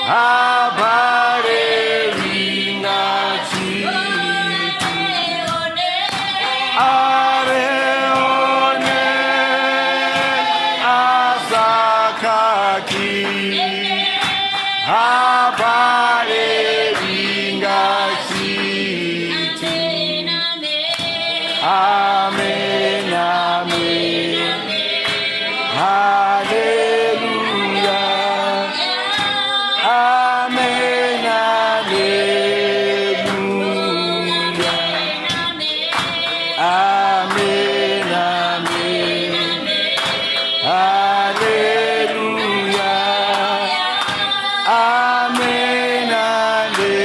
Ha balelwi nga tshithu. A re hone a sa khakhi. Ha balelwi nga tshithu. Amen, amen. Hallelujah. Amen, hallelujah. Amen, amen. Hallelujah. Amen, hallelujah.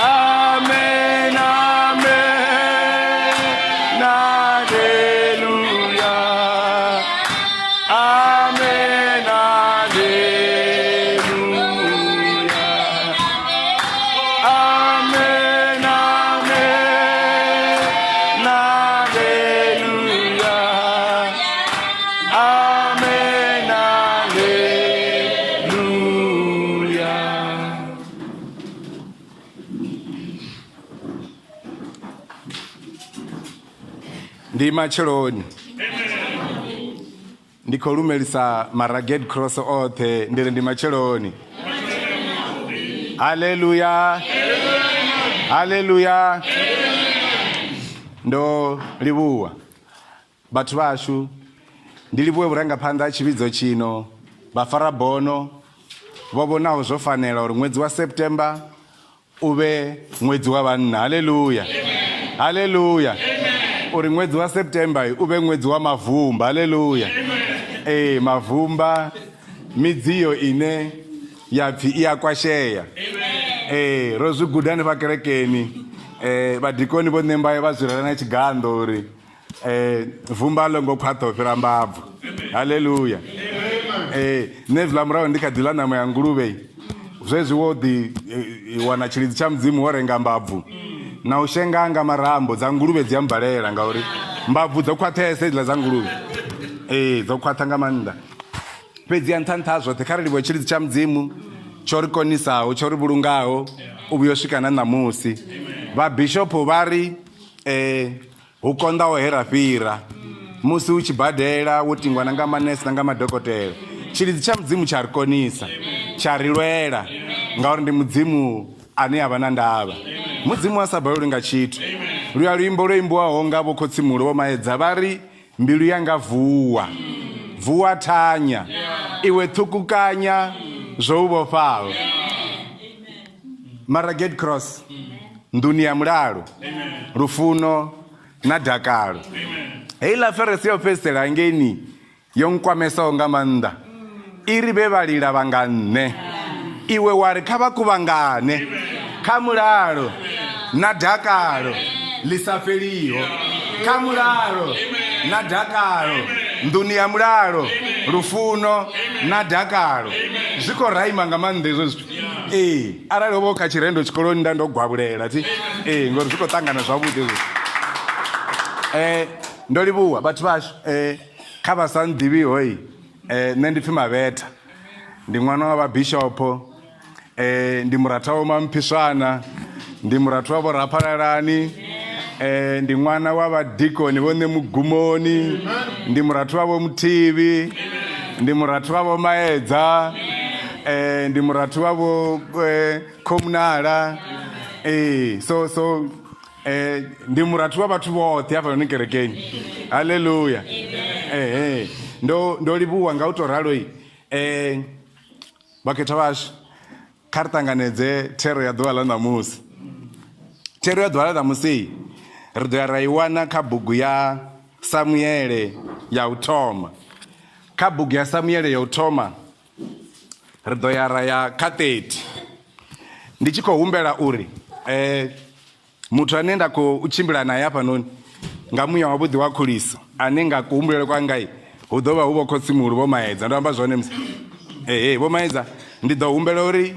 Amen, amen, hallelujah. Amen, hallelujah. Amen, amen, hallelujah. Amen, hallelujah. Ndi matsheloni. Ndi khou lumelisa Maragged Cross oṱhe ndi ri ndi matsheloni. Haleluya. Haleluya. Ndo livhuwa vhathu vhashu ndi livhuwe vhurangaphanḓa ha tshivhidzo tshino vhafarabono vho vhonaho zwo fanela uri ṅwedzi wa September u vhe ṅwedzi wa vhanna. Haleluya, haleluya, uri ṅwedzi wa September u vhe ṅwedzi wa mavumba. Haleluya. Ee, mavumba midziyo ine ya pfi i a kwashea. Ee, ro zwi guda hanefha kerekeni. Vhadikoni vho ṋembayo vha zwi rela na tshiganḓo uri vumba a ḽo ngo khwaṱha u fhira mbabvu. Haleluya. Nṋe hezwiḽa murahu ndi kha ḓi ḽa ṋama ya nguluvhe, zwezwi wo ḓi wana tshilidzi tsha mudzimu wo renga mbabvu na u shenga nga marambo dza nguluvhe dzi a mbalela ngauri mbabvu dzo khwaṱhesa hedziḽa dza nguluvhe. Ee, dzo khwaṱha nga maanḓa. Fhedzi ya nṱha nṱha ha zwoṱhe kha ri livhuwe tshilidzi tsha mudzimu tsho ri konisaho, tsho ri vhulungaho u vhuya u swika na ṋamusi. Vhabishopho vha ri hu konḓaho he ra fhira musi u tshi badela wo tingwa na nga manese na nga madokotela. Tshilidzi tsha mudzimu tsha ri konisa, tsha ri lwela ngauri ndi mudzimu ane a vha na ndavha. Mudzimu a sa balelwi nga tshithu. Luya luimbo lwo imbiwaho nga vho khotsimulo vho Maedza vha ri mbilu yanga vuwa, vuwa thanya, iwe ṱhukukanya zwo u vhofhaho. Maragged Cross, nḓuni ya mulalo, lufuno na dakalo. Heiḽa ferese ya u fhedzisela ngeini yo nkwamesaho nga maanḓa. I ri vhe vha lila vha nga nṋe, iwe wa ri kha vha kuvhangane kha mulalo na dakalo ḽi sa fheliho, kha mulalo na dakalo, nḓuni ya mulalo, lufuno na dakalo. Zwi khou raima nga maanḓa hezwo zwithu. Ee, arali ho vha hu kha tshirendo tshikoloni nda ndo gwavhulela thi. Ee, ngori zwi khou ṱangana zwavhuḓi hezwo. Ndo livhuwa vhathu vhashu kha vha sa nḓivhiho nṋe ndi pfi Mavhetha, ndi ṅwana wa vhabishopho, ndi murathu wa Vho Mamphiswana, ndi murathu wa Vho Raphalalani, ndi ṅwana wa vhadikoni Vho Ṋemugumoni, ndi murathu wa Vho Muthivhi, ndi murathu wa Vho Maedza, ndi murathu wa Vho Khomunala. Ee, so so ndi murathu wa vhathu vhoṱhe hafhanoni kerekeni. Haleluya. Ehe, ndo livhuwa nga u to ralo. Vhakhethwa vhashu, kha ri ṱanganedze thero ya ḓuvha ḽa ṋamusi. Thero ya ḓuvha ḽa ṋamusi ri ḓo ya ra i wana kha bugu ya Samuele ya u thoma. Kha bugu ya Samuele ya u thoma ri ḓo ya ra ya kha 30. Ndi tshi khou humbela uri muthu ane nda khou tshimbila naye hafhanoni nga muya wavhuḓi wa khuliso ane nga kuhumbulele kwanga hu ḓo vha hu vho khotsimuhulu Vho Maedza. Ndo amba zwone musi? Ee, Vho Maedza ndi ḓo humbela uri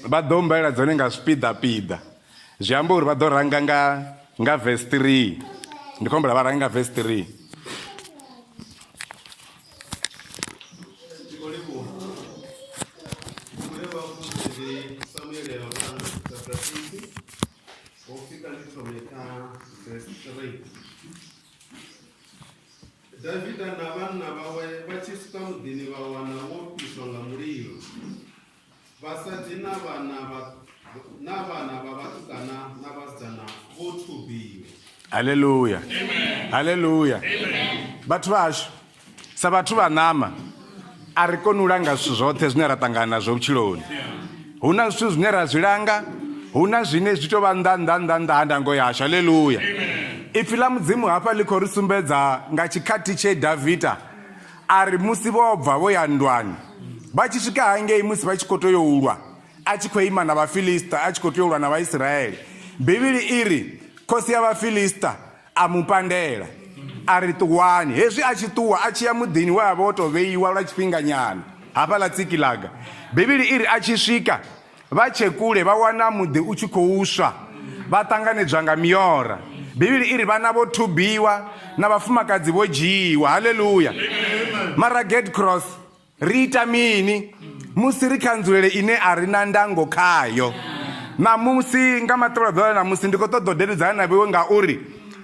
vha ḓo mbalela dzone nga zwipiḓa piḓa. Zwi amba uri vha ḓo ranga nga verse 3. Ndi khou humbela vha range nga verse 3. Samuele wa vhana chapter 8 ho fika ndi thome kha verse 3. Davida na vhanna vhawe vha tshi swika muḓini vha wana wo fhiswa nga mulilo. Vhasadzi na vhana vha na vhana vha vhatukana na vhasidzana vho thubiwa. Haleluya. Haleluya. Vhathu vhashu sa vhathu vha ṋama a ri koni u langa zwithu zwoṱhe zwine ra ṱangana nazwo vhutshiloni. Hu na zwithu zwine ra zwi langa, hu na zwine zwi tou vha nnḓa nnḓa nnḓa nnḓa ha ndango yashu. Haleluya. Ipfi ḽa Mudzimu hafha ḽi khou ri sumbedza nga tshikhathi tshe Davida a ri musi vho bva vho ya nndwani vha tshi swika hangei musi vha tshi khou tea u lwa a tshi khou ima na vhafilista a tshi khou tea u lwa na vhaisiraele bivhili i ri khosi ya vhafilista a mu pandela a ri ṱuwani hezwi a tshi ṱuwa a tshi ya muḓini we a vha o tou vheiwa lwa tshifhinganyana hafhaḽa tsikilaga bivhili i ri a tshi swika Vha tshe kule vha wana muḓi u tshi khou swa, vha ṱanganedzwa nga miora. Bivhili i ri vhana vho thubiwa na vhafumakadzi vho dzhiiwa. Haleluya! Mara Gate Cross, ri ita mini musi ri kha nzulele ine a ri na ndango khayo? Ṋamusi, nga maṱolo ḓuvha ḽa ṋamusi, ndi khou ṱoḓa u davhidzana na vhoiwe ngauri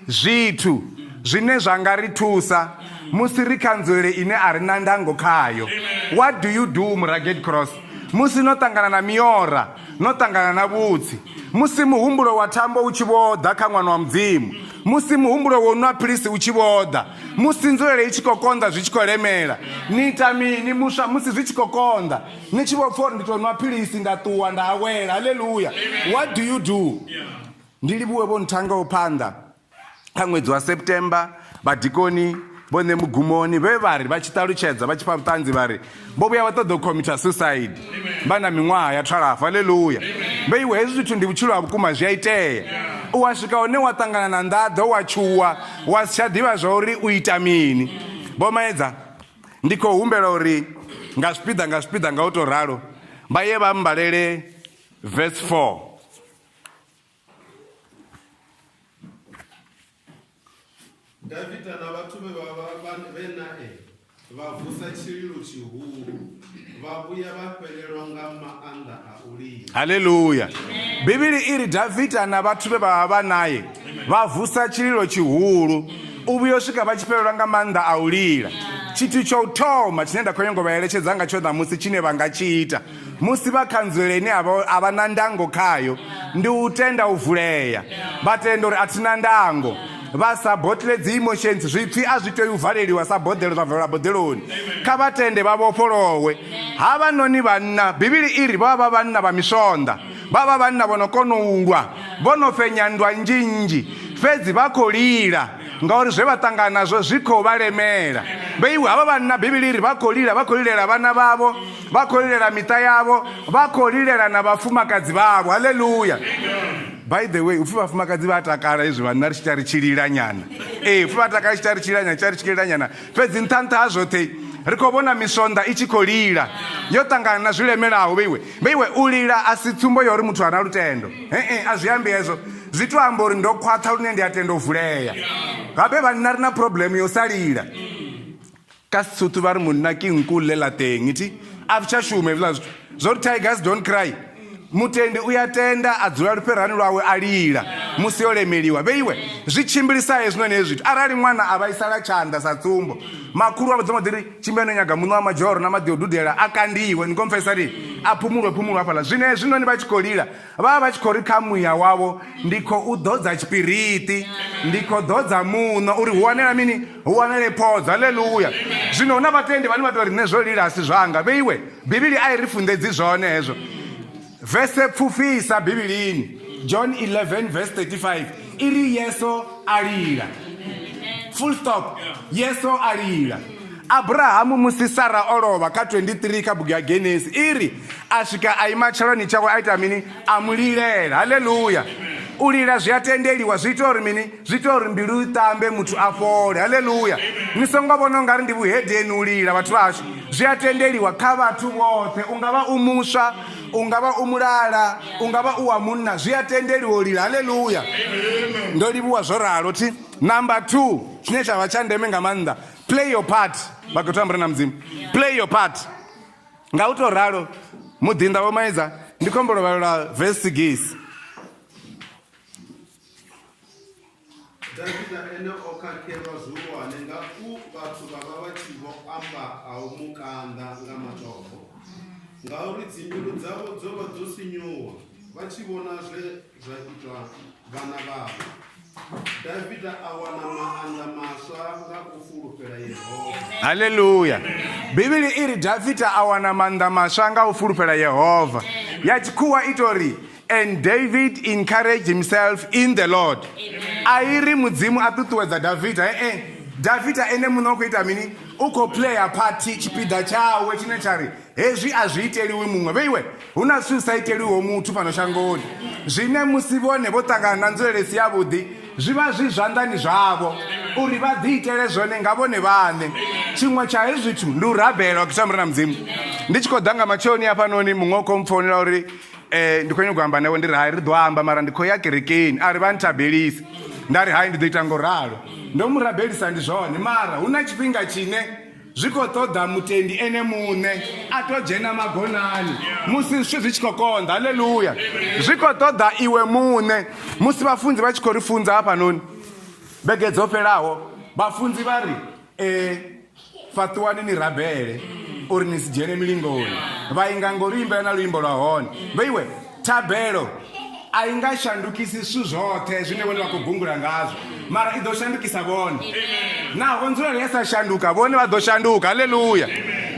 zwithu zwine zwa nga ri thusa musi ri kha nzulele ine a ri na ndango khayo. What do you do, Muragate Cross? Musi no ṱangana na miora, no ṱangana na vhutsi, musi muhumbulo wa thambo u tshi vho ḓa kha ṅwana wa Mudzimu, musi muhumbulo wo nwa philisi u tshi vho ḓa, musi nzulele i tshi khou konḓa zwi tshi khou lemela, ni ita mini muswa musi zwi tshi khou konḓa ni tshi vho pfa uri ndi tou nwa philisi nda ṱuwa nda awela? Haleluya! What do you do? Ndi livhuwe vho nthangaho phanḓa kha ṅwedzi wa September, vhadikoni vho Ṋemugumoni vhe vha ri vha tshi ṱalutshedza vha tshi fha vhuṱanzi vha ri vho vhuya vha ṱoḓa u khomitha suicide vha na miṅwaha ya twalafu. Haleluya! Vhe iwe hezwi zwithu ndi vhutshilo ha vhukuma zwi a itea. U wa swika hune wa ṱangana na nḓaḓo wa tshuwa wa si tsha ḓivha zwa uri u ita mini. Vho Maedza, ndi khou humbela uri nga zwipiḓa nga zwipiḓa nga u tou ralo vha ye vha mmbalele verse 4. Davida na vhathu vhe vha vha vhe nae vha vusa tshililo tshihulu, vha vhuya vha fhelelwa nga maanḓa a u lila. Haleluya. Bivhili i ri Davida na vhathu vhe vha vha vha nae vha vusa tshililo tshihulu u vhuya u swika vha tshi fhelelwa nga maanḓa a u lila. Tshithu tsha u thoma tshine nda khou nyanga u vha eletshedza ngatsho ṋamusi tshine vha nga tshi ita Musi vha kha nzulele ine a vha na ndango khayo, ndi u tenda u vulea. Vha tenda uri a thi na ndango. Vha sa botle dzi emotions, zwipfi a zwi tei u valeliwa sa boḓelo zwa valelwa boḓeloni. Kha vha tende vha vhofholowe. Havhanoni vhanna, Bivhili i ri vho vha vha vhanna vha miswonḓa. Vha vha vhanna vho no kona u lwa, vho no fhenya nndwa nnzhi-nnzhi, fhedzi vha khou lila ngauri zwe vha ṱangana nazwo zwi khou vha lemela. Vheiwe, havha vhanna, Bivhili i ri vha khou lila, vha khou lilela vhana vhavho, vha khou lilela miṱa yavho vha khou lilela na vhafumakadzi vhavho haleluya by the way upfi vhafumakadzi vha takala hezwi vhanna ri tshi ita ri tshi lila nyana ee upfi vha takala tshi ita ri tshi lila nyana tshi ri tshi lila nyana fhedzi nṱha nṱha ha zwoṱhe ri khou vhona misonḓa i tshi khou lila yo ṱangana na zwi lemelaho vheiwe vheiwe u lila a si tsumbo ya uri muthu a na lutendo ee a zwi ambi hezwo zwi to amba uri ndo khwaṱha lune ndi a tenda u vulea habe vhanna ri na problem yo sa lila Ka Sesotho ba re monna ke nku o llela teng thi a zwi tsha shuma hezwiḽa zwithu zwo ri tigers don't cry mutendi u ya tenda a dzula lufherani lwawe a lila musi o lemeliwa vheiwe zwi tshimbilisa hezwinoni hezwi zwithu arali ṅwana a vhaisala tshanḓa sa tsumbo makhulu wa vhudzwa ḓi ri tshimbila no nyaga muṋe wa madzhoro na maḓi o dudela a kandiwe ni kompfesa ri a phumulwe phumulwe hafhaḽa zwino hezwinoni vha tshi khou lila Vha vha vha tshi khou ri kha muya wavho, Ndi khou u ḓodza tshipiriti, ndi khou ḓodza muṋo, uri hu wanela mini? Hu wanele phodzo. Haleluya! Zwino hu na vhatendi vhane vha tou ri, Nṋe zwo lila a si zwanga. Vheiwe, Bivhili a i ri funḓedzi zwone hezwo. Vese pfufhisa Bivhilini, John 11 verse 35, i ri Yesu a lila. Full stop. Yesu a lila. Abrahamu musi Sara o lovha kha 23 kha bugu ya Genesi i ri a swika a ima tshaloni tshawe a ita mini? A mu lilela. Haleluya! U lila zwi a tendeliwa, zwi ita uri mini? Zwi ita uri mbilu i ṱambe, muthu a fhole. Haleluya! Ni songo vhona ungari ndi vhuhedeni u lila, vhathu vhashu. Zwi a tendeliwa kha vhathu vhoṱhe, u nga vha u muswa, u nga vha u mulala, u nga vha u wa munna, zwi a tendeliwa u lila. Haleluya! Ndo livhuwa zwo ralo thi. Number 2 tshine tsha vha tsha ndeme nga maanḓa play your part vha khou tamba na mudzimu play your part nga u tou ralo muḓinḓa vho maedza Ndi khou humbela u vhalela verse 6. Davida ene o khakhelwa zwihulwane nga u vhathu vha vha vha tshi vho amba a u mu kanḓa nga matombo, ngauri dzimbilu dzavho dzo vha dzo sinyuwa vha tshi vhona zwe zwa itwa vhana vhavho. Davida a wana maanḓa maswa nga u fulufhela Yehova. Haleluya. Bivhili i ri Davida a wana maanḓa maswa nga u fulufhela Yehova. Ya tshikhuwa i tou ri And David encouraged himself in the Lord. A i ri Mudzimu a ṱuṱuwedza Davida. E-e, Davida ene muṋe u khou ita mini? U khou playa party tshipiḓa tshawe tshine tsha ri hezwi a zwi iteliwi muṅwe. Vheiwe, hu na zwithu zwi sa iteliwiho muthu fhano shangoni zwine musi vhone vho ṱangana na nzulele si yavhuḓi zwi vha zwi zwanḓani zwavho uri vha ḓiitele zwone nga vhone vhaṋe. Tshiṅwe tsha hezwi zwithu ndi u rabela wa Murena Mudzimu. Ndi tshi khou ḓa nga matsheloni hafhanoni muṅwe u khou mpfounela uri Eh, ndi khou nyanga u amba nawe ndi ri hai ri ḓo amba mara ndi khou ya kerekeni a ri vha nthabelise nda ri hai ndi ḓo ita ngo ralo ndo mu rabelisa ndi zwone mara hu na tshifhinga tshine zwi khou ṱoḓa mutendi ene muṋe a to dzhena magonani musi zwithu zwi tshi khou konḓa haleluya zwi khou ṱoḓa iwe muṋe musi vhafunzi vha tshi khou ri funza hafhanoni vhege dzo fhelaho vhafunzi vha ri eh, Fhaṱuwani ni rabele uri ni si dzhene milingoni. Vha inga ngo lu imbela na luimbo lwa hone. Vheiwe, thabelo a i nga shandukisi zwithu zwoṱhe zwine vhone vha khou gungula ngazwo, mara i ḓo shandukisa vhone. Naho nzulele ya sa shanduka, vhone vha ḓo shanduka. Haleluya!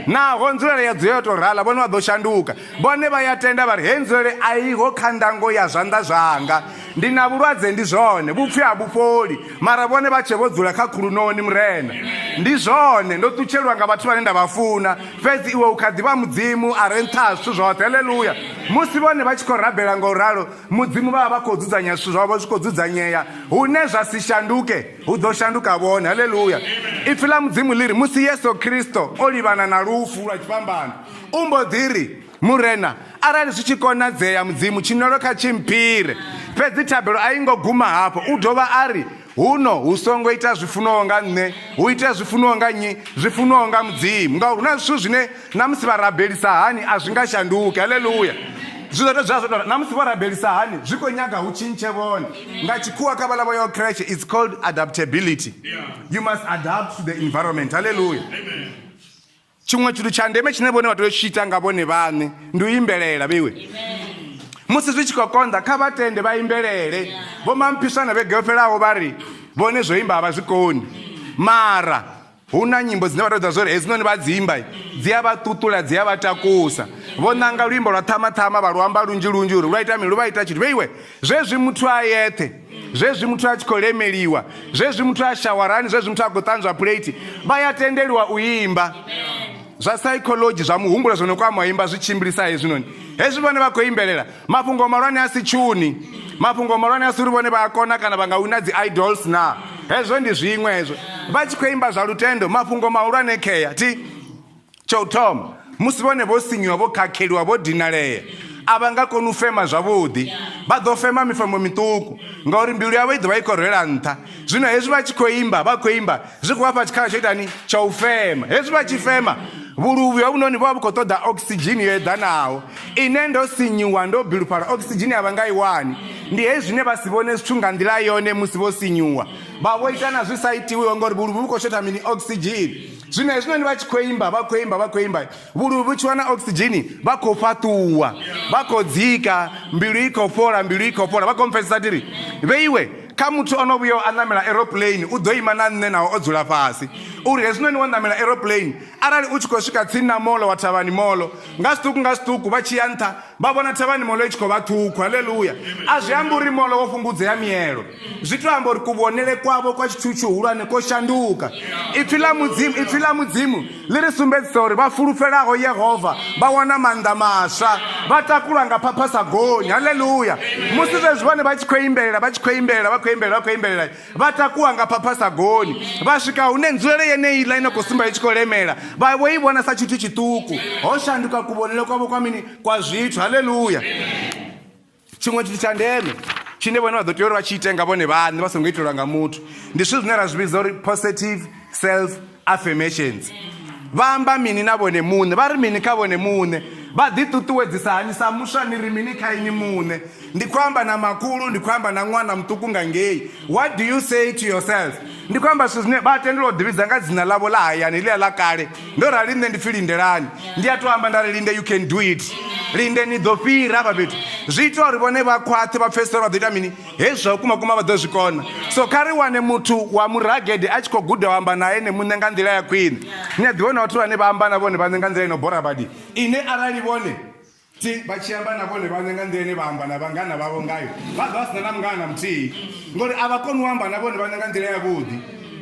Naho nzulele ya dzula yo tou rala, vhone vha ḓo shanduka. Vhone vha ya tenda vha ri, hei nzulele a iho kha ndango ya zwanḓa zwanga. Ndi na vhulwadze ndi zwone, vhupfi a vhu fholi, mara vhone vha tshe vho dzula kha khulunoni, Murena. Ndi zwone, ndo ṱutshelwa nga vhathu vhane nda vha funa, fhedzi iwe u kha ḓi vha Mudzimu a re nṱha ha zwithu zwoṱhe. Haleluya! Musi vhone vha tshi khou rabela nga u ralo, Mudzimu vha vha vha khou dzudzanya zwithu zwavho zwi khou dzudzanyea. Hune zwa si shanduke, hu ḓo shanduka vhone. Haleluya! Ipfi ḽa Mudzimu ḽi ri, musi Yesu Kristo o livhana na lufu lwa tshifhambano, u mbo ḓi ri, Murena, arali zwi tshi konadzea, Mudzimu, tshinwelo kha tshi mphire. Fhedzi thabelo a i ngo guma hafho. U dovha a ri, Huno hu songo ita zwi funwaho nga nṋe, hu ite zwi funwaho nga nnyi? Zwi funwaho nga Mudzimu. Ngauri hu na zwithu zwine na musi vha rabelisa hani a zwi nga shanduki. Haleluya! Zwi ḓo tou dzula zwo tou na musi vho rabelisa hani zwi khou nyaga hu tshintshe vhone. Nga tshikhuwa kha vhaḽa vho yaho creche it's called adaptability. You must adapt to the environment. Haleluya! Tshiṅwe tshithu tsha ndeme tshine vhone vha tea u tshi ita nga vhone vhaṋe ndi u imbelela vheiwe. Musi zwi tshi khou konḓa kha vha tende vha imbelele. Vho Mamphiswana vhege yo fhelaho vha ri vhone zwo imba a vha zwi koni mara hu na nyimbo dzine vha tou ḓivha zwori hedzinoni vha dzi imba dzi a vha ṱuṱula dzi a vha takusa. Vho ṋanga luimbo lwa ṱhamaṱhama vha lu amba lunzhi lunzhi uri lu a ita mini lu vha ita tshithu vheiwe. Zwezwi muthu a yeṱhe, zwezwi muthu a tshi khou lemeliwa, zwezwi muthu a shawarani, zwezwi muthu a khou ṱanzwa phuleithi, vha ya tendeliwa u imba. Zwa psychology zwa muhumbulo zwo no kwama u imba zwi tshimbilisa hezwinoni. Hezwi vhone vha khou imbelela mafhungo mahulwane a si tshuni, mafhungo mahulwane a si uri vhone vha a kona kana vha nga wina dzi idols na. Hezwo ndi zwiṅwe hezwo. Vha tshi khou imba zwa lutendo, mafhungo mahulwane khea thi. Tsha u thoma, musi vhone vho sinyuwa, vho khakheliwa, vho dinalea, a vha nga koni u fema zwavhuḓi. Vha ḓo fema mifemo miṱuku ngauri mbilu yavho i ḓo vha i khou rwela nṱha. Zwino hezwi vha tshi khou imba, vha khou imba, zwi khou vha fha tshikhala tsho itani? Tsha u fema. Hezwi vha tshi fema, vhuluvhi hovhunoni vhu vha vhu khou ṱoḓa okisidzhini yo eḓanaho. Ine ndo sinyuwa, ndo bilufhala, okisidzhini a vha nga i wani. Ndi hezwi zwine vha si vhone zwithu nga nḓila yone musi vho sinyuwa. Vha vho ita na zwi sa itiwiho ngauri vhuluvhi vhu khou shotha mini? Okisidzhini. Zwino hezwinoni vha tshi khou imba vha khou imba vha khou imba vhuluvhi vhu tshi wana oxygen vha khou fhaṱuwa vha khou dzika mbilu i khou fhola mbilu i khou fhola vha khou mpfesesa tiri vheiwe kha muthu o no vhuya a ṋamela aeroplane u ḓo ima na nṋe naho o dzula fhasi uri hezwinoni wo ṋamela aeroplane arali u tshi khou swika tsini na molo wa thavhani molo nga zwiṱuku nga zwiṱuku vha tshi ya nṱha vha vhona thavhani molo i tshi khou vha ṱhukhu haleluya a zwi amba uri molo wo fhungudzea mielo Zwi to amba uri kuvhonele kwavho kwa tshithu tshihulwane kwo shanduka. Ipfi ḽa Mudzimu, ipfi ḽa Mudzimu ḽi ri sumbedzisa uri vha fulufhelaho Yehova vha wana maanḓa maswa, vha takulwa nga phapha sa goni. Haleluya! Musi zwezwi vhone vha tshi khou imbelela, vha tshi khou imbelela, vha khou imbelela, vha khou imbelela, vha takuwa nga phapha sa goni, vha swika hune nzulele yeneiḽa ino khou sumba i tshi khou lemela, vha vho i vhona sa tshithu tshiṱuku. Ho shanduka kuvhonele kwavho kwa mini? Kwa zwithu. Haleluya! Tshiṅwe tshithu tsha ndeme tshine vhone vha ḓo tea uri vha tshi ite nga vhone vhaṋe vha songo itelwa nga muthu ndi zwithu zwine ra zwi vhidza uri positive self affirmations. Vha amba mini na vhone muṋe? Vha ri mini kha vhone muṋe? Vha ḓiṱuṱuwedzisa hani sa muswa? Ni ri mini kha inwi muṋe? Ndi khou amba na makhulu, ndi khou amba na ṅwana muṱuku nga ngei. What do you say to yourself? Ndi khou amba zwithu zwine vha tendelwa u ḓivhidza nga dzina ḽavho ḽa hayani ḽia ḽa kale. Ndo rali nṋe ndi pfi Lindelani, ndi a tou amba nda ri Linde, you can do it. Linde ni ḓo fhira hafha fhethu. Zwi ita uri vhone vha khwaṱhe vha pfesese uri vha ḓo ita mini. Hezwi zwa vhukuma kuma vha ḓo zwi kona. So kha ri wane muthu wa muragede a tshi khou guda u amba na ene muṋe nga nḓila ya khwine. Ni a ḓi vhona vhathu vhane vha amba na vhone vhaṋe nga nḓila ino bora badi, ine arali vhone Thi, vha tshi amba na vhone vhaṋe nga nḓila ine vha amba na vhangana vhavho ngayo, vha ḓo vha si na na mungana na muthihi, ngori a vha koni u amba na vhone vhaṋe nga nḓila yavhuḓi.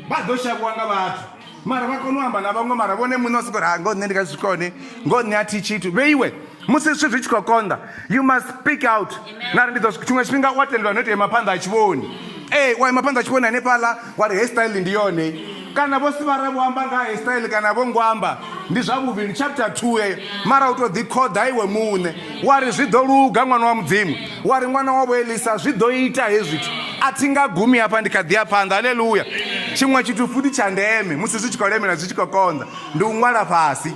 Vha ḓo shavhiwa nga vhathu, mara vha kona u amba na vhaṅwe, mara vhone muṋe vha sokou ri, ha, ngoho nṋe ndi nga si zwi kone, ngoho nṋe a thi tshithu. Vheiwe, musi zwithu zwi tshi khou konḓa, you must speak out. Na ri ndi ḓo, tshiṅwe tshifhinga u a tendelwa no tou ima phanḓa ha tshivhoni. Ee, wa ima phanḓa ha tshivhoni hanefhaḽa, wa ri hairstyle ndi yone. Kana Vho Sivhara vho amba nga ha hairstyle kana a vho ngo amba, ndi zwa vhuvhili, chapter 2 heyo. Mara u tou ḓikhoḓa iwe muṋe, wa ri zwi ḓo luga ṅwana wa Mudzimu, wa ri ṅwana wa Vho Elisa zwi ḓo ita hezwi zwithu. A thi nga gumi hafha, ndi kha ḓi ya phanḓa. Haleluya! Tshiṅwe tshithu futhi tsha ndeme musi zwi tshi khou lemela, zwi tshi khou konḓa, ndi u ṅwala fhasi.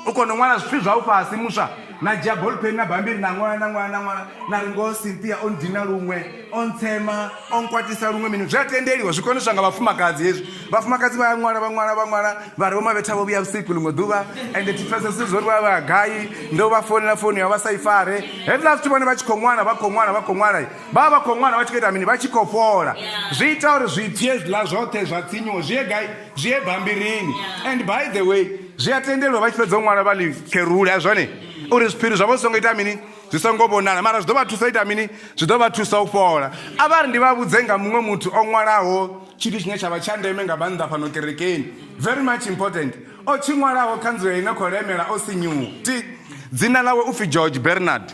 U kona u ṅwala zwipfi zwau fhasi muswa, na dzhia bolpheni na bammbiri na ṅwala na ṅwala na ṅwala na ri ngoho Cynthia o ndina luṅwe, o ntsema, o nkwatisa luṅwe mini. Zwi a tendeliwa, zwi koniswa nga vhafumakadzi hezwi. Vhafumakadzi vha ya ṅwala vha ṅwala vha ṅwala vha ri Vho Mavhetha vho vhuya vhusiku ḽiṅwe ḓuvha ende thi pfesesi zwo ri vha vha gai, ndo vha founela founu yavho vha sa i fare. Hezwiḽa zwithu vhone vha tshi khou ṅwala vha khou ṅwala vha khou ṅwala vha vha vha khou ṅwala vha tshi khou ita mini, vha tshi khou fhola. Zwi ita uri zwipfi hezwiḽa zwoṱhe zwa tsinyuwo zwi ye gai, zwi ye bambirini. And by the way zwi a tendeliwa vha tshi fhedza u ṅwala vha ḽi kherule, a zwone uri zwiphiri zwavho zwi songo ita mini, zwi songo vhonala, mara zwi ḓo vha thusa ita mini, zwi ḓo vha thusa u fhola. A vha ri ndi vha vhudze nga muṅwe muthu o ṅwalaho tshithu tshine tsha vha tsha ndeme nga maanḓa fhano kerekeni, very much important, o tshi ṅwalaho kha nzula ine khou lemela o sinyuwa. Ti dzina ḽawe u pfi George Bernard.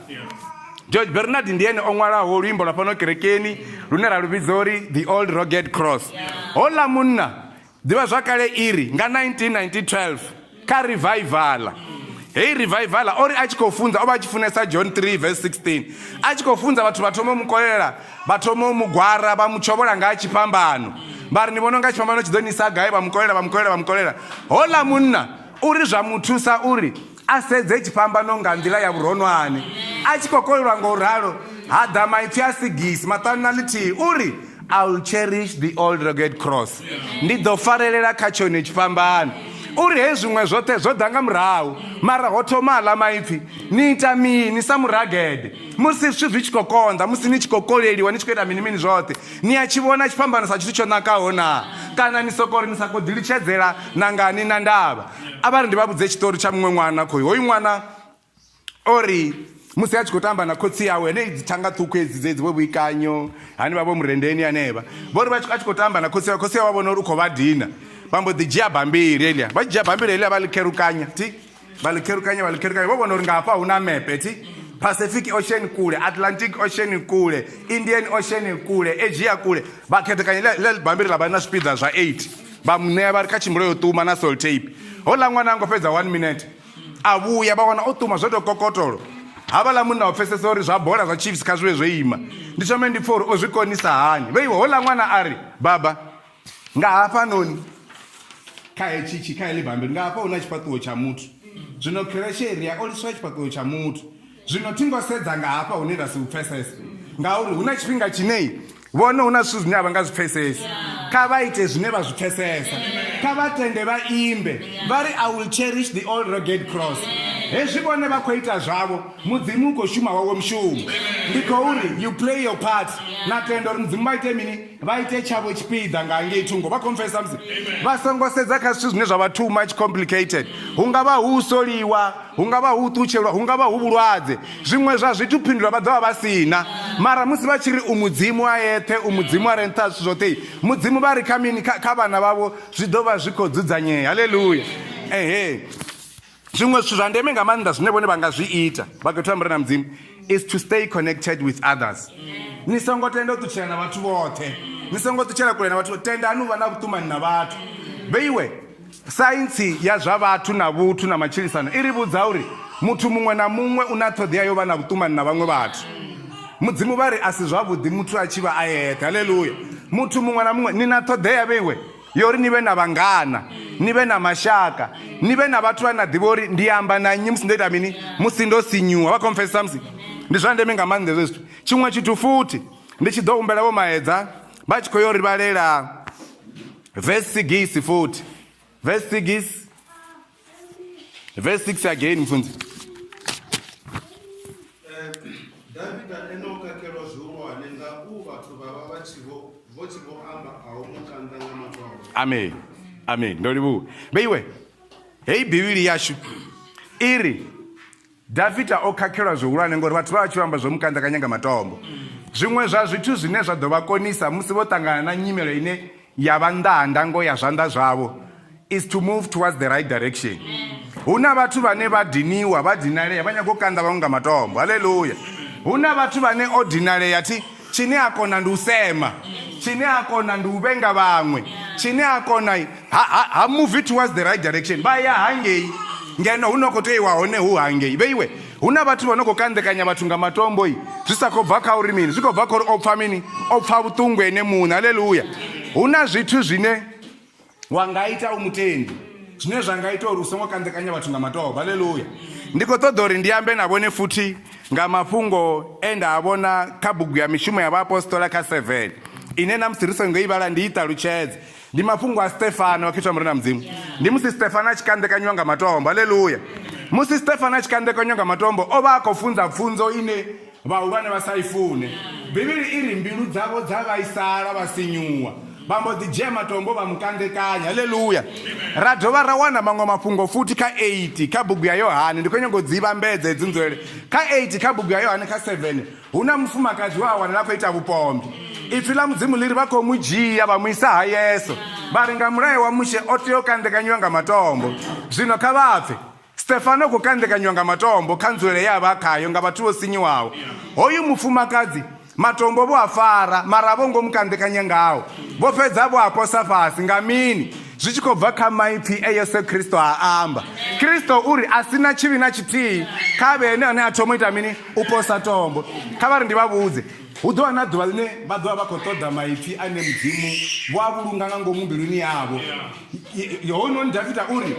George Bernard ndi ene o ṅwalaho luimbo lwa fhano kerekeni lune ra lu vhidza uri The Old Rugged Cross. Houḽa munna ḓivhazwakale iri nga 1912 kha revival heyi revival o ri a tshi khou funza o vha a tshi funesa John 3 verse 16 a tshi khou funza vhathu vha thoma u mu kolela vha thoma u mu gwara vha mu tshovhola nga tshifhambano vha ri ni vhona unga tshifhambano tshi ḓo ni isa gai vha mu kolela vha mu kolela vha mu kolela houḽa munna uri zwa mu thusa uri a sedze tshifhambano nga nḓila ya vhuronwane a tshi khou kolelwa nga u ralo ha ḓa maipfi a sigisi maṱanu na ḽithihi uri I will cherish the old rugged cross ndi ḓo farelela kha tshone tshifhambano uri he zwiṅwe zwoṱhe zwo ḓa nga murahu mara ho thoma aḽa maipfi ni ita mini sa muragede musi zwithu zwi tshi khou konḓa musi ni tshi khou koleliwa ni tshi khou ita mini mini zwoṱhe Ni a tshi vhona tshifhambano sa tshithu tsho nakaho naa? Kana ni sokou ri ni sa khou ḓilitshedzela na nga ni na ndavha? A vha ri ndi vha vhudze tshiṱori tsha muṅwe ṅwana khoyu. Hoyu ṅwana o ri musi a tshi khou tamba na khotsi awe henei dzithanga ṱhukhu hedzi dzedzi vho vhuikanyo hanevha vho murendeni hanevha vho ri a tshi khou tamba na khotsi awe, khotsi awe vha vhona uri u khou vha dina vha mbo ḓi dzhia bammbiri heḽia vha tshi dzhia bammbiri heḽia vha ḽi kherukanya thi vha ḽi kherukanya vha ḽi kherukanya vho vhona uri nga hafha hu na mepe thi Pacific Ocean kule, Atlantic Ocean kule, Indian Ocean kule, Asia kule. Vha khethekanya ḽe bammbiri ḽa vha na zwipiḓa zwa 8 vha mu ṋea vha ri kha tshimbilo yo ṱuma na salt tape. Houḽa ṅwana a ngo fhedza 1 minute a vhuya vha wana o ṱuma zwo tou kokotolo. Havhaḽa munna wa pfesesa uri zwa bola zwa Chiefs kha zwi vhe zwo ima. Ndi thome ndi pfhe uri o zwi konisa hani. Vheiwe houḽa ṅwana a ri baba Nga hafhanoni kha hetshi tshi kha heḽi bammbiri nga hafha hu na tshifhaṱuwo tsha muthu. Zwino Kresheria o liswa tshifhaṱuwo tsha muthu. Zwino thi ngo sedza nga hafha hune nda si hu pfesese ngauri hu na tshifhinga tshine vhone hu na zwithu zwine a vha nga zwi pfesesi. Kha vha ite zwine vha zwi pfesesa. Kha vha tende vha imbe vha ri I will cherish the old rugged cross. Hezwi vhone vha khou ita zwavho, Mudzimu u khou shuma wawe mushumo. Ndi khou ri you play your part na tenda uri Mudzimu vha ite mini? Vha ite tshavho tshipiḓa nga ngei thungo. Vha confessa musi vha songo sedza kha zwithu zwine zwa vha too much complicated. Hu nga vha hu u soliwa, hu nga vha hu u ṱutshelwa, hu nga vha hu vhulwadze. Zwiṅwe zwa zwithu phindulo vha ḓo vha vha si na. Mara musi vha tshi ri u Mudzimu a eṱhe, u Mudzimu a re nṱha ha zwithu zwoṱhe, Mudzimu vha ri kha mini kha vhana vhavho zwi ḓo vha zwi khou dzudzanyea. Haleluya. Ehe. Zwiṅwe zwithu zwa ndeme nga maanḓa zwine vhone vha nga zwi ita vha khetho ambara na Mudzimu is to stay connected with others. Ni songo tenda u ṱutshela na vhathu vhoṱhe, ni songo ṱutshela kule na vhathu, tendani u vha na vhuṱumani na vhathu. Vheiwe saintsi ya zwa vhathu na vhuthu na matshilisano i ri vhudza uri muthu muṅwe na muṅwe u na ṱhoḓea yo vha na vhuṱumani na vhaṅwe vhathu. Mudzimu vha ri a si zwavhuḓi muthu a tshi vha a eṱhe. Haleluya! Muthu muṅwe na muṅwe ni na ṱhoḓea vheiwe yo ri ni vhe na vhangana. Ni vhe na mashaka, ni vhe na vhathu vhane na ḓivha uri ndi amba na nnyi musi ndo ita mini, musi ndo sinyuwa. Vha khou mpfesesa musi? Ndi zwa ndeme nga maanḓa hezwo zwithu. Tshiṅwe tshithu futhi ndi tshi ḓo humbela Vho Maedza vha tshi khou yo ri vhalela verse 6 futhi. Verse 6. Verse 6 again mfunzi. Davida ene o khakhelwa zwihulwane nga u vhathu vha vha vha tshi vho vho tshi vho amba a u mu kanḓa nga matombo. Amen. Amen. Ndo livhuwa. Vheiwe, heyi Bivhili yashu i ri Dafita o khakhelwa zwihulwane ngori vhathu vha vha tshi amba zwo mu kanḓakanya nga matombo. Zwiṅwe zwa zwithu zwine zwa ḓo vha konisa musi vho ṱangana na nyimelo ine ya vha nnḓa ha ndango ya zwanḓa zwavho is to move towards the right direction. Hu na vhathu vhane vha diniwa, vha dinalea, vha nyaga u kanḓa vhaṅwe nga matombo. Haleluya! Hu na vhathu vhane o dinalea thi tshine a kona ndi u sema, tshine a kona ndi u vhenga vhaṅwe, tshine a kona ha, ha, ha move towards the right direction, vha ya hangei ngeno hu no khou tea iwa hone hu hangei. Vheiwe, hu na vhathu vha no khou kanḓekanya vhathu nga matombo i zwi sa khou bva kha uri mini, zwi khou bva kha uri o pfa mini, o pfa vhuṱungu ene muṋe. Haleluya! Hu na zwithu zwine wa nga ita u mutendi zwine zwa nga ita uri u songo kanḓekanya vhathu nga matombo. Haleluya! Ndi khou ṱoḓa uri ndi ambe na vhone futhi nga mafhungo e nda a vhona kha bugu ya Mishumo ya Vhaapostola kha 7 ine na musi ri songo i vhala ndi i ṱalutshedze. Ndi mafhungo a Stefano, vhakhethwa Murena Mudzimu. Ndi musi Stefano a tshi kanḓekanywa nga matombo. Haleluya! Musi Stefano a tshi kanḓekanywa nga matombo, o vha a khou funza pfunzo ine vhahulwane vha sa i fune. Bivhili i ri mbilu dzavho dza vhaisala vha sinyuwa, vha mbo ḓi dzhia matombo vha mu kandekanya. Haleluya! Ra dovha ra wana maṅwe mafhungo futhi kha 8 kha bugu ya Yohane. Ndi khou nyanga u dzi vhambedza hedzi nzulele. Kha 8 kha bugu ya Yohane kha 7 hu na mufumakadzi we a wanala a khou ita vhupombwe. Ipfi ḽa Mudzimu ḽi ri vha khou mu dzhia vha mu isa ha Yesu, vha ri nga mulayo wa Mushe o tea u kandekanyiwa nga matombo. Zwino kha vha pfe. Stefano u khou kandekanyiwa nga matombo kha nzulele ye a vha a khayo nga vhathu vho sinyuwaho. Hoyu mufumakadzi, matombo vho a fara, mara a vho ngo mu kandekanya ngao. Vho fhedza vho a posa fhasi. Nga mini? Zwi tshi khou bva kha maipfi e Yesu Kristo a amba. Kristo u ri, A si na tshivhi na tshithihi, kha a vhe ene ane a thoma u ita mini? U posa tombo. Kha vha ri ndi vha vhudze, hu ḓo vha na ḓuvha ḽine vha ḓo vha vha khou ṱoḓa maipfi ane Mudzimu vho a vhulunga nga ngomu mbiluni yavho. Hounoni Dafita u ri,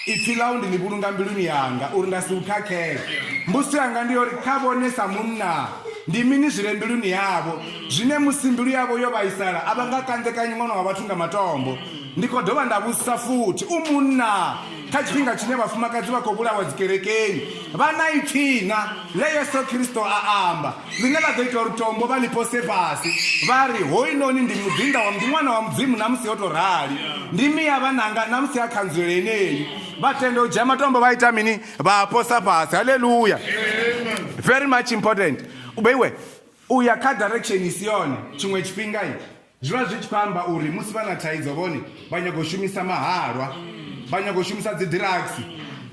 Ipfi ḽau ndi ḽi vhulunga mbiluni yanga, uri nda si u khakhele. Mbudziso yanga ndi ya uri, kha vhone sa munna, ndi mini zwi re mbiluni yavho, zwine musi mbilu yavho yo vhaisala a vha nga kanḓekanyi ṅwana wa vhathu nga matombo? Ndi khou dovha nda vhudzisa futhi, u munna, kha tshifhinga tshine vhafumakadzi vha khou vhulawa dzikerekeni, vha na ipfi na ḽe Yesu Kristo a amba, ḽine ḽa ḓo ita uri tombo vha ḽi pose fhasi, vha ri, Hoyunoni ndi muḓinḓa wa, ndi ṅwana wa Mudzimu, na musi o tou rali. Ndi miya vhananga, na musi a kha nzulele yeneyi. Vha tenda u dzhia matombo vha ita mini? Vha a posa fhasi. Haleluya! Very much important. Vheiwe, u ya kha direction i si yone, tshiṅwe tshifhinga Zwi vha zwi tshi khou amba uri musi vha na thaidzo vhone vha nyaga u shumisa mahalwa, vha nyaga u shumisa dzi drugs,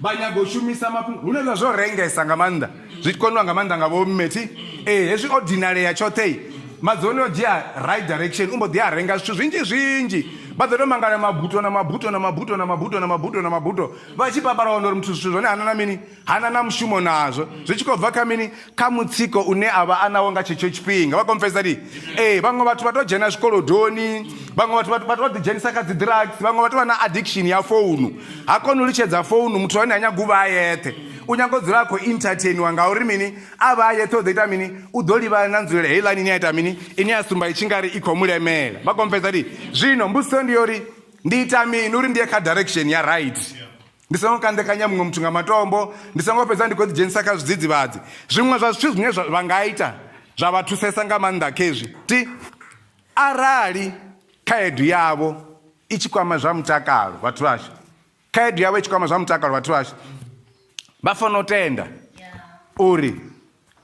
vha nyaga u shumisa mafhungo hune zwa zwo rengesa nga maanḓa zwi koniwa nga maanḓa nga vho mme thi ee hezwi o dinalea tshoṱhe madzuloni o dzhia right direction u mbo ḓi a renga zwithu zwinzhi zwinzhi vha ḓo tou mangala mabuto na mabuto na mabuto na mabuto na mabuto na mabuto vha tshi papala wana uri muthu zwithu zwone hana na mini hana na mushumo nazwo zwi tshi khou bva kha mini kha mutsiko une a vha a nawo nga tshetsho tshifhinga vha komfesa di ee vhaṅwe vhathu vha to dzhena zwikolodoni vhaṅwe vhathu vha to ḓidzhenisa kha dzi drugs vhaṅwe vhathu vha na addiction ya founu ha koni u litshedza founu muthu wane ha nyaga u vha a yeṱhe u nyaga u dzula a khou entertainiwa ngauri mini a vha a yeṱhe u ḓo ita mini u ḓo livhana na nzulele heiḽani ine ya ita mini ine ya sumba i tshi nga ri i khou mu lemela vha komfesa di zwino mbudziso ndi yori ndi ita mini uri ndi ye kha direction ya right Ndi songo kandekanya muṅwe muthu nga matombo, ndi songo fhedza ndi khou ḓidzhenisa kha zwidzidzivhadzi. Zwiṅwe zwa zwithu zwine vha nga ita zwa vha thusesa nga maanḓa khezwi, ti arali khaedu yavho i tshi kwama zwa mutakalo vhathu vhashu, khaedu yavho i tshi kwama zwa mutakalo vhathu vhashu, vha fanela u tenda uri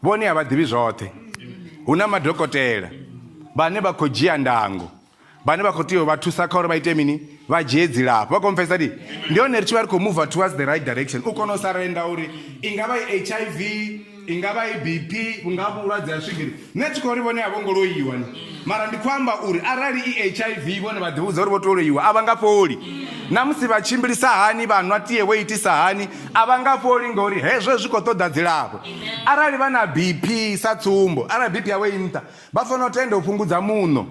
Vhone a vha ḓivhi zwoṱhe. Hu na madokotela vhane vha khou dzhia ndango, vhane vha khou tea u vha thusa kha uri vha ite mini, vha dzhie dzilafho. Vha khou mpfesesa ndi? Ndi hone ri tshi vha ri khou mover towards the right direction. U kona u sa renda uri i nga vha i HIV, i nga vha i BP, vhu nga vha vhulwadze ha swigiri. Nṋe thi khou ri vhone a vho ngo loiwa ni, mara ndi khou amba uri arali i HIV vhone vha ḓivhudza uri vho tou loiwa a vha nga fholi. Na musi vha tshimbilisa hani, vha nwa tie vho itisa hani, a vha nga fholi ngori hezwo zwi khou ṱoḓa dzilafho. Arali vha na BP sa tsumbo, arali BP yavho i nṱha, vha fanela u tenda u fhungudza muṋo.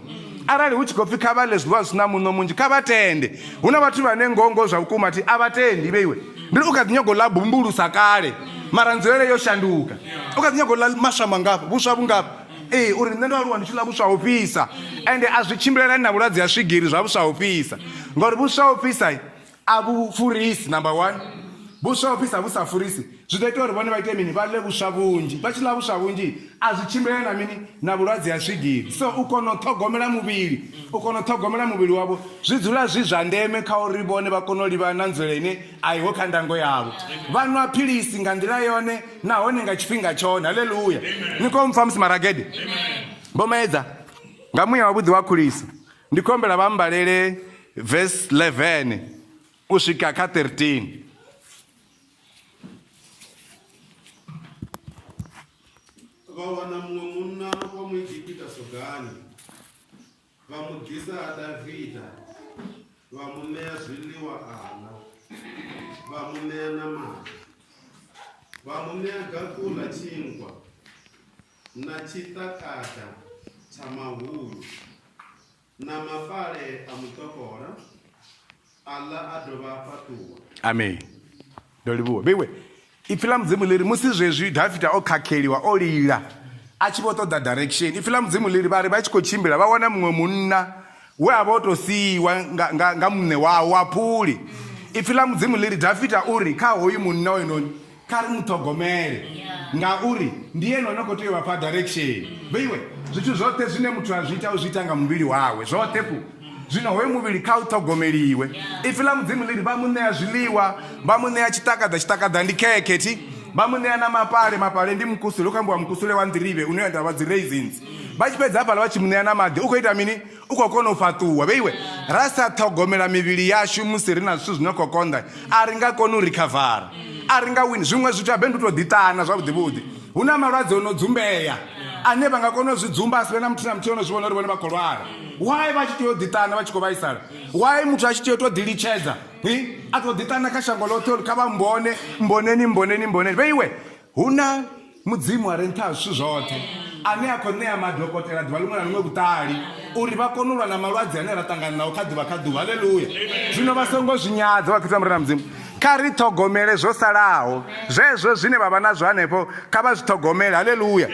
Arali hu tshi khou pfi kha vha ḽe zwiḽiwa zwi si na muṋo munzhi, kha vha tende. Hu na vhathu vhane ngoho ngoho zwa vhukuma thi a vha tendi vheiwe. Ndi ri u kha ḓi nyago ḽa bumbulusa kale, mara nzulele yo shanduka. U kha ḓi nyago ḽa maswa mangafha, vhuswa vhungafha. Ee, uri nṋe ndo aluwa ndi tshi ḽa vhuswa ho fhisa, ende a zwi tshimbilelani na vhulwadze ha swigiri zwa vhuswa ho fhisa, ngauri vhuswa ho fhisa a vhu furisi number one. Vhuswa ho fhisa vhu sa furisi zwi ḓo ita uri vhone vha ite mini? Vha ḽe vhuswa vhunzhi. Vha tshi ḽa vhuswa vhunzhi a zwi tshimbilelani na mini? Na vhulwadze ha swigiri. So u kona u ṱhogomela muvhili, u kona u ṱhogomela muvhili wavho zwi dzula zwi zwa ndeme kha uri vhone vha kone u livhana na nzulele ine a iho kha ndango yavho. Vha nwa philisi nga nḓila yone nahone nga tshifhinga tshone. Haleluya! Ni khou mpfa musi maragede? Vho Maedza, nga muya wavhuḓi wa khuliso, ndi khou humbela vha mbalele verse 11 u swika kha 13. Vha wana muṅwe munna wa Muegipita sogani, vha mu ḓisa ha Davida, vha mu ṋea zwiḽiwa a ḽa, vha mu ṋea na maḓi. Vha mu ṋea gaku ḽa tshinkwa na tshiṱakaṱa tsha mahuyu na mapale a muṱokola, a ḽa a dovha a fhaṱuwa. Amen. Ndo livhuwa. Vheiwe, ipfi ḽa Mudzimu ḽi ri musi zwezwi Dafita o khakheliwa, o lila a tshi vho ṱoḓa direction. Ipfi ḽa Mudzimu ḽi ri vha ri vha tshi khou tshimbila vha wana muṅwe munna we a vha o tou siiwa nga, nga, nga muṋe wawe wa phuli. Ipfi ḽa Mudzimu ḽi ri Dafita u ri kha hoyu munna hoyunoni kha ri mu ṱhogomele ngauri ndi ene ono khou tea u vha fha direction. Vheiwe, zwithu zwoṱhe zwine muthu a zwi ita u zwi ita nga muvhili wawe zwoṱhe fhu. Zwino hoyo muvhili kha u ṱhogomeliwe. Ipfi ḽa Mudzimu ḽi ri vha mu ṋea zwiḽiwa, vha mu ṋea tshiṱakaḓa, tshiṱakaḓa ndi khekhe thi, vha mu ṋea na mapale, mapale ndi mukusule, hu khou ambiwa mukusule wa nḓirivhe une wa vha dzi raisins. Vha tshi fhedza hafhaḽa vha tshi mu ṋea na maḓi, u khou ita mini? U khou kona u fhaṱuwa. Vheiwe, ra sa ṱhogomela mivhili yashu musi ri na zwithu zwi no khou konḓa, a ri nga koni u rikhavara, a ri nga wini. Zwiṅwe zwithu habe ndi u tou ḓiṱana zwavhuḓi vhuḓi. Hu na malwadze o no dzumbea ane vha nga kona u zwi dzumba a si vhe na muthu na muthihi o no zwi vhona uri vhone vha khou lwala. Why vha tshi tea u ḓiṱana vha tshi khou vhaisala? Why muthu a tshi tea u tou ḓilitshedza a tou ḓiṱana kha shango ḽoṱhe uri kha vha mbone, mboneni, mboneni, mboneni. Vheiwe, hu na Mudzimu a re nṱha ha zwithu zwoṱhe, ane a khou ṋea madokotela ḓuvha ḽiṅwe na ḽiṅwe vhuṱali uri vha kone u lwa na malwadze ane ra ṱangana nao kha ḓuvha kha ḓuvha. Haleluya! Zwino vha songo zwi nyadza, vhakhethwa Murena Mudzimu. Kha ri ṱhogomele zwo salaho, zwezwo zwine vha vha nazwo hanefho, kha vha zwi ṱhogomele. Haleluya!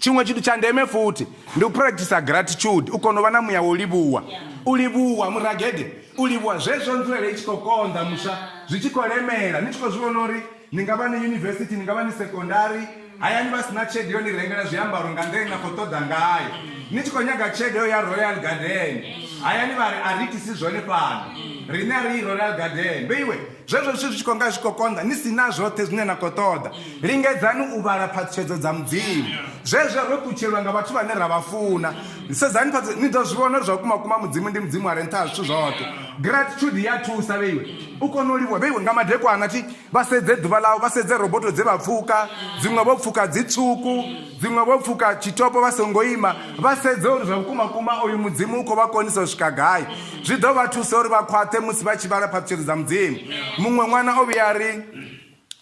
Tshiṅwe tshithu tsha ndeme futhi ndi u practice gratitude, u kona u vha na muya wa u livhuwa. U livhuwa muragede, u livhuwa zwezwo nzulele i tshi khou konḓa muswa, zwi tshi khou lemela, ni tshi khou zwi vhona uri Ni nga vha ni yunivesithi, ni nga vha ni sekondari, hayani vha si na tshelede yo ni rengela zwiambaro nga nḓila ine na khou ṱoḓa ngayo. Ni tshi khou nyaga tshelede yo ya Royal Garden, hayani vha ri a ri itisi zwone fhano, riṋe a ri yi Royal Garden. Vheiwe, zwezwo zwithu zwi tshi khou nga zwi khou konḓa, ni si na zwoṱhe zwine na khou ṱoḓa, lingedzani u vhala phaṱhutshedzo dza Mudzimu. Zwezwo ro ṱutshelwa nga vhathu vhane ra vha funa. Sedzani phaṱhutshedzo, ni ḓo zwi vhona uri zwa vhukuma kuma Mudzimu ndi Mudzimu a re nṱha ha zwithu zwoṱhe. Gratitude ya thusa vheiwe u kona u livhuwa. Vheiwe, nga madekwana thi vha sedze ḓuvha ḽavho, vha sedze roboto dze vha pfuka, dziṅwe vho pfuka dzi tswuku, dziṅwe vho pfuka tshitopo vha songo ima, vha sedze uri zwa vhukuma kuma oyu Mudzimu u khou vha konisa u swika gai. Zwi ḓo vha thusa uri vha khwaṱhe musi vha tshi vhala phaṱhutshedzo dza Mudzimu. Muṅwe ṅwana o vhuya a ri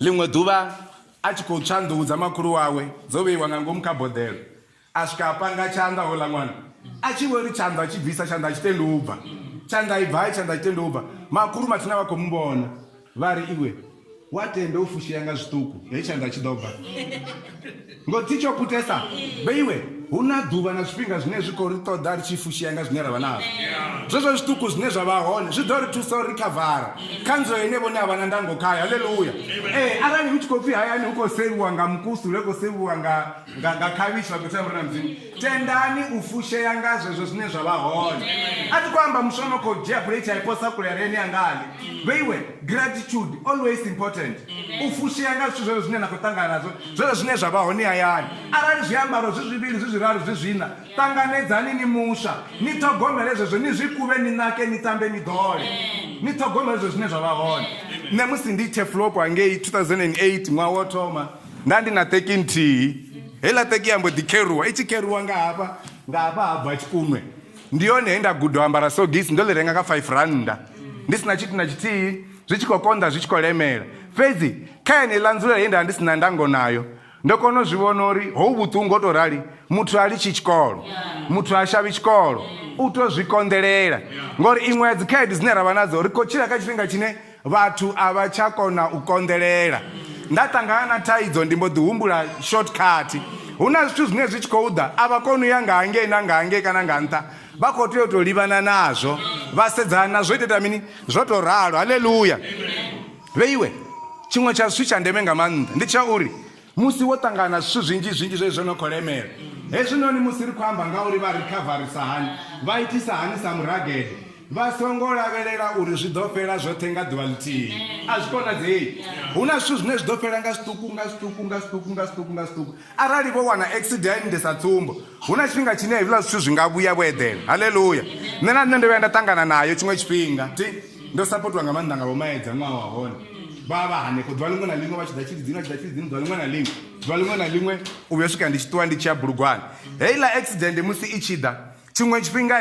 ḽiṅwe ḓuvha a tshi khou tswa nḓuhu dza makhulu wawe dzo vheiwa nga ngomu kha boḓelo, A swika a panga tshanḓa houḽa ṅwana a tshi vho ri tshanḓa a tshi bvisa tshanḓa a tshi tendi u bva tshanḓa i bvai tshanḓa a tshi tendi u bva makhulu mathina vha khou mu vhona vha ri iwe wa tenda u fushea nga zwiṱuku hei tshanḓa tshi ḓo bva ngo thi tsho putesa vheiwe hu na ḓuvha na zwifhinga zwine zwi khou ri ṱoḓa ri tshi fushea nga zwine ra vha nazwo zwezwo zwiṱuku zwine zwa vha hone zwi ḓo ri thusa uri khavara kha nzulele ine vhone a vha na ndango khayo haleluya ee arali hu tshi khou pfhi hayani hu khou sevhiwa nga mukusule hu khou sevhiwa nga nga nga khavhishi vha khou Murena Mudzimu tendani u fushea nga zwezwo zwine zwa vha hone a thi khou amba muswa no khou dzhia plate a i posa kule ari ene angali vheiwe gratitude always important u fushea nga zwithu zwezwo zwine na khou ṱangana nazwo zwezwo zwine zwa vha hone hayani arali zwiambaro zwi zwivhili zwi zwiraru zwi zwiṋa ṱanganedzani ni muswa ni ṱhogomele zwezwo ni zwi kuvhe ni nake ni ṱambe ni ḓole ni ṱhogomele zwezwo zwine zwa vha hone nṋe musi ndi teflopo hangei 2008 ṅwaha wo thoma Nda ndi na ṱeki nthihi, heiḽa ṱeki ya mbo ḓi kheruwa, i tshi kheruwa nga hafha, nga hafha ha bva tshikunwe. Ndi hone he nda guda u ambara sogisi, ndo ḽi renga nga 5 rannda, ndi si na tshithu na tshithihi, zwi tshi khou konḓa, zwi tshi khou lemela. Fhedzi kha yeneiḽa nzulele ye nda vha ndi si na ndango nayo, Ndo kona u zwi vhona uri hou vhuṱungu ho tou rali muthu a litshi tshikolo, muthu a shavhi tshikolo, u tou zwi konḓelela. Ngori iṅwe ya dzikhaedu dzine ra vha nadzo, ri khou tshila kha tshifhinga tshine vhathu a vha tsha kona u konḓelela. Nda ṱangana na thaidzo ndi mbo ḓi humbula short cut. Hu na zwithu zwine zwi tshi khou ḓa a vha koni u ya nga hangei na nga hangei kana nga nṱha, vha khou tea u tou livhana nazwo vha sedzana nazwo ita mini zwo tou ralo. Haleluya! Vheiwe, tshiṅwe tsha zwithu tsha ndeme nga maanḓa ndi tsha uri musi wo ṱangana na zwithu zwinzhi zwinzhi zwe zwo no khou lemela, hezwinoni musi ri khou amba nga uri vha rikhavarisa hani, vha itisa hani sa muragede, vha songo lavhelela uri zwi ḓo fhela zwoṱhe nga ḓuvha ḽithihi. A zwi konadzei. Hu na zwithu zwine zwi ḓo fhela nga zwiṱuku nga zwiṱuku nga zwiṱuku nga zwiṱuku nga zwiṱuku. Arali vho wana accident sa tsumbo, hu na tshifhinga tshine hezwiḽa zwithu zwi nga vhuya vho eḓela. Haleluya. Nṋe na nṋe ndo vhuya nda ṱangana nayo tshiṅwe tshifhinga. Thi, ndo sapotiwa nga maanḓa nga vhomaedza ṅwaha wa hone. Vha vha hanefho ḓuvha ḽiṅwe na ḽiṅwe vha tshi ḓa tshilidzini vha tshi ḓa tshilidzini ḓuvha ḽiṅwe na ḽiṅwe ḓuvha ḽiṅwe na ḽiṅwe u vhuya u swika ndi tshi ṱuwa ndi tshi ya Bulugwane. Heiḽa accident musi i tshi ḓa tshiṅwe tshifhinga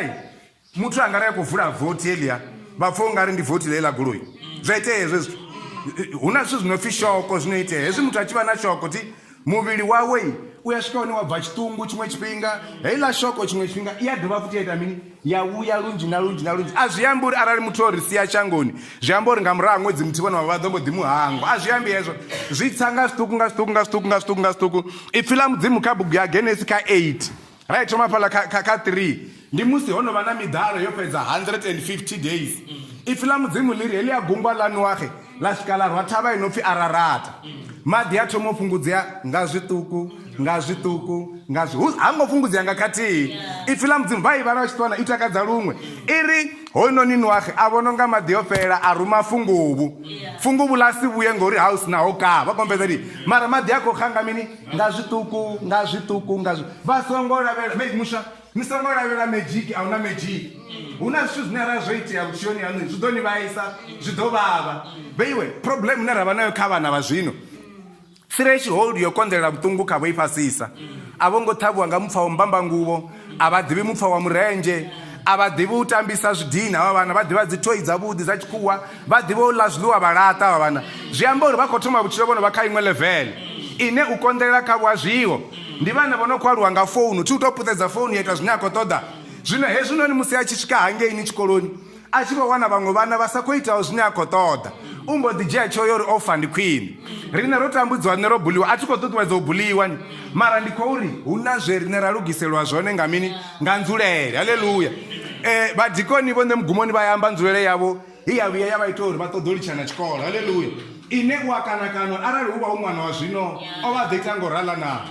muthu a nga ri a khou vula vothi heḽia vha pfha u nga ri ndi vothi ḽe ḽa goloi. Zwa itea hezwo zwithu. Hu na zwithu zwi no pfhi shoko zwino itea hezwi muthu a tshi vha na shoko thi muvhili wawe u ya swika hune wa bva tshiṱungu tshiṅwe tshifhinga heiḽa shoko tshiṅwe tshifhinga i ya dovha futhi ya ita mini ya vhuya lunzhi na lunzhi na lunzhi. A zwi ambi uri arali muthu o ri sia shangoni zwi amba uri nga murahu ha ṅwedzi muthihi vhone vha ḓo mbo ḓi mu hangwa. A zwi ambi hezwo, zwi tsa nga zwiṱuku nga zwiṱuku nga zwiṱuku nga zwiṱuku nga zwiṱuku. Ipfi ḽa Mudzimu kha bugu ya Genesi kha 8 ra i thoma fhaḽa kha, kha, kha 3 ndi musi ho no vha na miḓalo yo fhedza 150 days. Ipfi ḽa Mudzimu ḽi ri heḽia gungwa ḽa Noaxe ḽa swika ḽa rwa thavha i no pfi Ararata. Maḓi a thoma u fhungudzea nga zwiṱuku nga zwiṱuku nga zwi hu ha ngo fhungudzea nga khathihi. Ipfi ḽa Mudzimu vha i vhala vha tshi ṱuwa na i takadza luṅwe. I ri hoyunoni Noaxe a vhona unga maḓi o fhela a ruma funguvhu. Funguvhu ḽa si vhuye ngori ha hu si na ho ka. Vha kombedza ndi mara maḓi a khou xa nga mini? Nga zwiṱuku nga zwiṱuku nga zwi vha songo lavhelela me muswa ni songo lavhelela magic a huna magic. Hu na zwithu zwine arali zwo itea vhutshiloni haṋu zwi ḓo ni vhaisa zwi ḓo vhavha. Vheiwe problem ine ra vha nayo kha vhana vha zwino threshold yo konḓelela vhuṱungu khavho i fhasisa. A vho ngo ṱhavhiwa nga mupfa wa mbambanguvho, a vha ḓivhi mupfa wa murenzhe, a vha ḓivhi u tambisa zwidina havha vhana, vha ḓivha dzi thoi dzavhuḓi dza tshikhuwa, vha ḓivha u ḽa zwiḽiwa vha laṱa havha vhana. Zwi amba uri vha khou thoma vhutshilo vho no vha kha iṅwe level ine u konḓelela khavho a zwiho. Ndi vhana vho no khou aluwa nga founu, thi u tou puṱedza founu ya ita zwine a khou ṱoḓa. Zwino hezwinoni musi a tshi swika hangeini tshikoloni a tshi vho wana vhaṅwe vhana vha sa khou itaho zwine a khou ṱoḓa, u mbo ḓi dzhia tsheo ya uri o fa ndi khwine. Riṋe ro tambudziwa, nṋe ro buliwa, a thi khou ṱuṱuwedza u buliwa ni, mara ndi khou ri hu na zwe riṋe ra lugiselwa zwone nga mini? Nga nzulele. Haleluya! Eh, vhadikoni vho nṋe mugumoni vha ya amba nzulele yavho he ya vhuya ya vha ita uri vha ṱoḓe u litshana tshikolo. Haleluya! Ine u a kanakana uri arali hu vha hu ṅwana wa zwino o vha a ḓo ita ngo rala naa?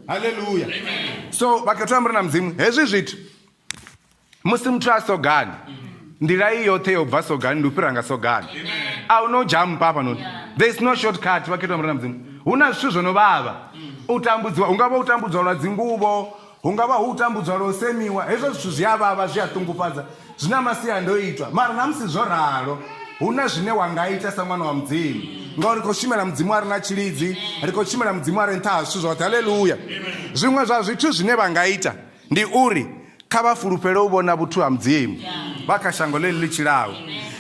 Haleluya! So vhakhethwa vha Murena Mudzimu, hezwi zwithu Musi muthu a sogani, nḓila i yoṱhe ya u bva sogani ndi u fhira nga sogani. A hu na u dzhampa hafhanoni. There is no shortcut, vhakhethwa Murena Mudzimu. Hu na zwithu zwo no vhavha. U tambudziwa, hu nga vha u tambudzwa lwa dzinguvho, hu nga vha hu u tambudzwa lwa u semiwa. Hezwo zwithu zwi a vhavha, zwi a ṱungufhadza, zwi na masiandoitwa. Mara na musi zwo ralo, hu na zwine wa nga ita sa ṅwana wa Mudzimu. Ngauri ri khou shumela Mudzimu a re na tshilidzi, ri khou shumela Mudzimu a re nṱha ha zwithu zwoṱhe. Haleluya! Zwiṅwe zwa zwithu zwine vha nga ita ndi uri kha vha fulufhele u vhona vhuthu ha Mudzimu vha kha shango ḽeḽi ḽi tshilaho.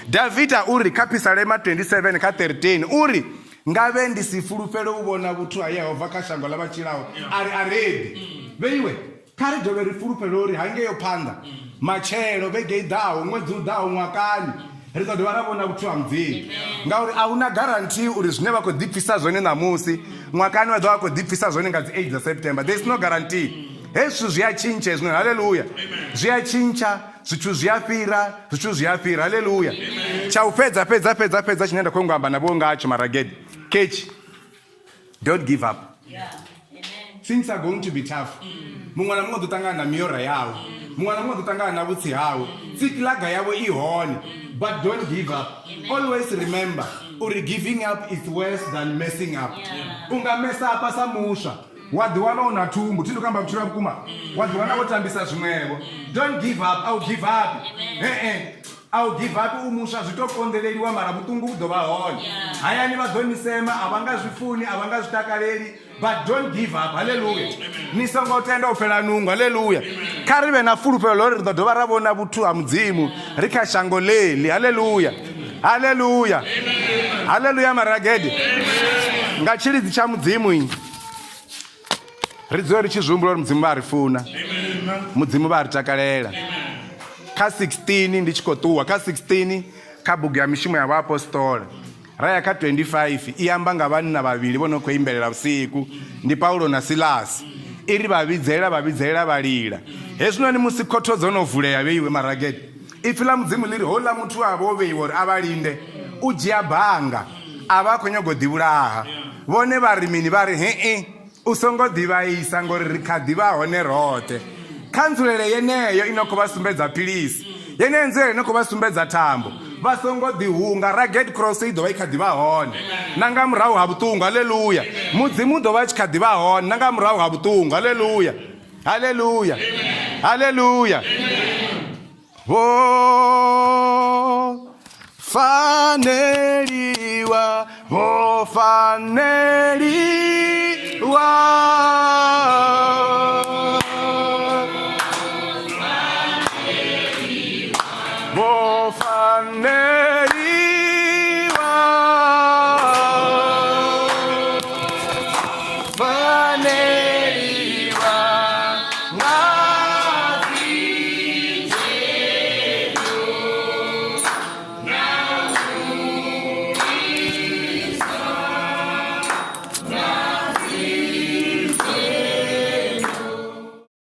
Davida u ri kha Phisalema 27 kha 13 u ri, Ngavhe ndi si fulufhele u vhona vhuthu ha Yehova kha shango ḽa vha tshilaho, a ri arebi. Vheiwe, kha ri dovhe ri fulufhele uri hangeyo phanḓa, matshelo, vhege i ḓaho, ṅwedzi u ḓaho, ṅwakani, ri ḓo dovha ra vhona vhuthu ha Mudzimu. Ngauri a hu na guarantee uri zwine vha khou ḓipfisa zwone ṋamusi, ṅwakani vha ḓo vha vha khou ḓipfisa zwone nga dzi 8 dza September. There is no guarantee. Hezwi zwithu zwi a tshintsha hezwinoni. Haleluya. Zwi a tshintsha, zwithu zwi a fhira, zwithu zwi a fhira. Haleluya. Tsha u fhedza, fhedza, fhedza, fhedza tshine nda khou ngo amba na vho ngatsho maragede. Ketshi. Don't give up. Yeah. Amen. Things are going to be tough. Muṅwe na muṅwe u ḓo ṱangana na miora yawe. Muṅwe na muṅwe u ḓo ṱangana na vhutsi hawe. Tsikilaga yavho i hone. But don't give up. Always remember uri giving up is worse than messing up. U nga mesa apa sa muswa wa ḓiwana u na thumbu thi ndi khou amba vhutshilo ha vhukuma wa ḓiwana wo tambisa zwiṅwevho. Don't give up. A u give up. E-e. A u give up u muswa zwi tou konḓeleliwa mara vhuṱungu vhu ḓo vha hone. Hayani vha ḓo ni sema, a vha nga zwi funi, a vha nga zwi takaleli, but don't give up. Haleluya. Ni songo tenda u fhela nungo. Haleluya. Kha ri vhe na fulufhelo ḽa uri ri ḓo dovha ra vhona vhuthu ha Mudzimu ri kha shango ḽeḽi. Haleluya. Haleluya. Haleluya maragede. Nga tshilidzi tsha Mudzimu. Ri dzule ri tshi zwi humbula uri Mudzimu vha a ri funa. Mudzimu vha a ri takalela. Kha 16 ndi tshi khou ṱuwa kha 16 kha bugu ya mishumo ya vhaapostola ra ya kha 25 i amba nga vhanna vhavhili vho no khou imbelela vhusiku ndi Paulo na Silasi i ri vha vhidzelela vha vhidzelela vha lila hezwinoni musi khotho dzo no vulea vheiwe maragede ipfi ḽa mudzimu ḽi ri houḽa muthu a vha o vheiwa uri a vha linde u dzhia banga a vha a khou nyago ḓivhulaha vhone vha ri mini vha ri hee U songo ḓivhaisa ngori ri kha ḓi vha hone roṱhe. Kha nzulele yeneyo i no khou vha sumbedza philisi, yeneyo nzulele i no khou vha sumbedza thambo, vha songo ḓihunga. Rugged Cross i ḓo vha i kha ḓi vha hone na nga murahu ha vhuṱungu. Haleluya! Mudzimu u ḓo vha a tshi kha ḓi vha hone na nga murahu ha vhuṱungu. Haleluya! Haleluya! Haleluya! Vho faneliwa, vho faneliwa. Vho faneliwa.